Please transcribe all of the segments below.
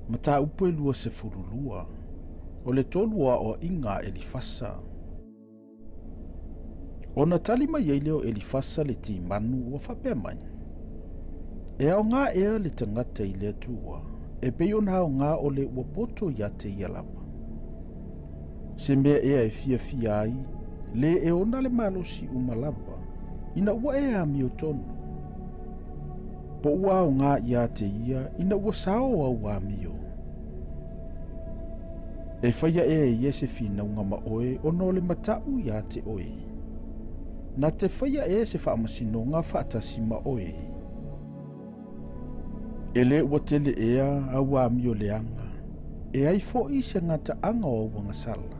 Mataupu e 22, o le tolu o aoaiga a Elifasa. Ona tali mai ai lea o Elifasa le Timanu ua faapea mai, E aoga ea le tagata i le Atua, e pei ona aoga o le ua poto ia te ia lava. Se mea ea e fiafia ai, le e ona le malosi uma lava, ina ua e amiotonu. Po ua aoga ia te ia, ina ua sao au amio. E faia ea e ia se finauga ma oe ona o le mataʻu ia te oe. Na te faia ea se faamasinoga faatasi ma oe. E le ua tele ea au amio leaga, e ai foʻi se gataaga o au agasala.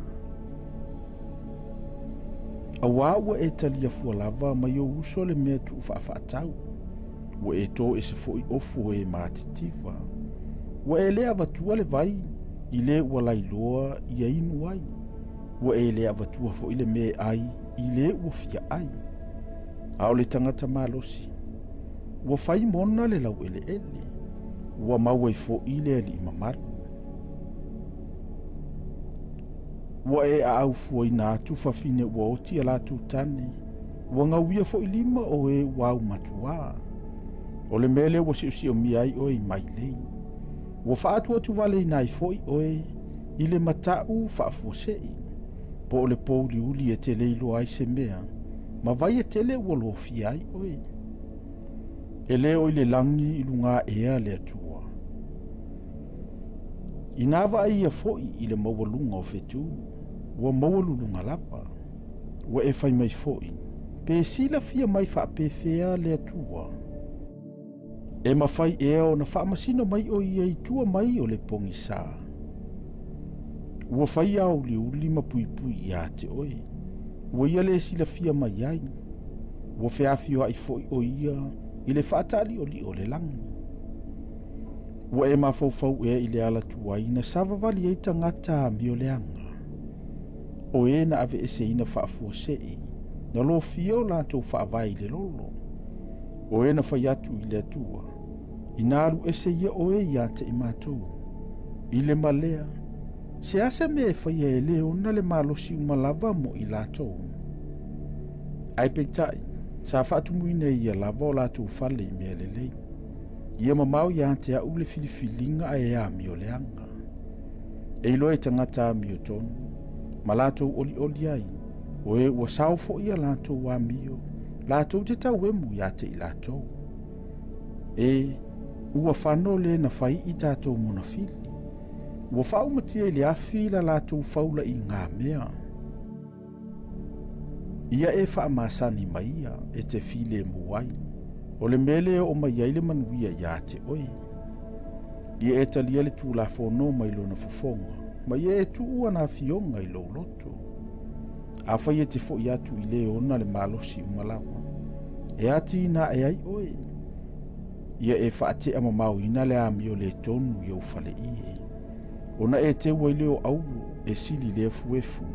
Auā ua e talia fua lava mai ou uso le mea tuu faafaatau. Ua e tō ese foʻi ofu o e matitiva. Ua e le avatua le vai i le ua lailoa ia inu ai. Ua e le avatua foʻi le mea e ai i le ua fia ai. A o le tagata malosi, ua fai mona le laueleele, ua mau ai foʻi le alii mamalu. Ua e aaufuaina atu fafine ua oti a latou tane, ua gauia foʻi lima o e ua aumatuā. O le mea lea ua siosiomia ai oe i mailei. Ua faaatuatuvaleina ai foʻi oe i le mataʻu faafuasei, po o le pouliuli e te le iloa ai se mea, ma vai e tele ua lofia ai oe. E le o i le lagi i luga ea le Atua. Inā vaai ia foʻi i le maualuga o fetu, ua maualuluga lava. Ua e fai mai foʻi, pe silafia mai faapefea le Atua. E mafai ea ona faamasino mai o ia i tua mai o le pogisā. Ua fai auliuli ma puipui ia te oe. Ua ia le silafia mai ai. Ua feafioai foʻi o ia i le faataaliolio o le lagi. Ua e mafaufau ea i le ala tuai na savavali ai tagata amio leaga. O e na aveeseina faafuasei, na lofia o latou faavae i le lolo. O e na fai atu i le Atua, ina alu ese ia oe ia te i matou. I le malea, se asa mea e faia e le ona le malosi uma lava mo i latou. Ae peitai, sa faatumuina e ia lava o latou fale i mea lelei. Ia mamao ia te aʻu le filifiliga a e amio leaga. E iloa e tagata amiotonu, ma latou olioli ai, o e ua sao foʻi a latou amio, latou te tauemu ia te i latou. E, ua fano le na fai i tatou monafili. Ua faaumatia i le afi la latou faula i ngā mea. Ia e faamasani mai ia e te filemu ai. O le mea lea e oo mai ai le manuia ia te oe. Ia e talia le Tulafono mai lona fofoga, ma ia e tuu ana afioga i lou loto. Afai e te foʻi atu i le ona le malosi uma lava, e atinae ai oe. Ia e faatea mamaoina le amio le tonu i ou faleie. Ona e teu ai lea o auro e sili le efuefu,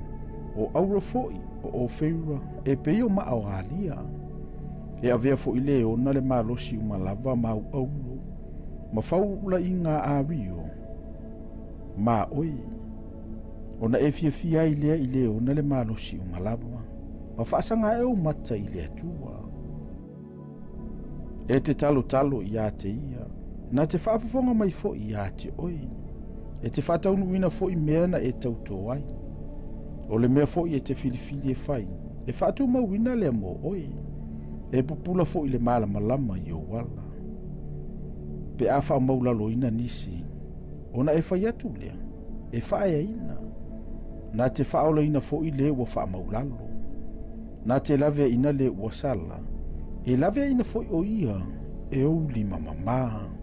o auro foʻi o Ofeira e pei o maa o alia. E avea foʻi le ona le malosi uma lava ma au auro, ma faulaiga ario ma oe. Ona e fiafia ai lea i le ona le malosi uma lava, ma faasaga ai ou mata i le Atua. E te talotalo ia te ia, na te faafofoga mai foʻi ia te oe. E te faataunuuina foʻi mea na e tautō ai. O le mea foʻi e te filifili e fai, e faatumauina lea mo oe. E pupula foʻi le malamalama i ou ala. Pe a faamaulaloina nisi, ona e fai atu lea, e faaeaina. Na te faaolaina foʻi le ua faamaulalo. Na te laveaina le ua sala, e laveaina foʻi o ia e ou lima mamā.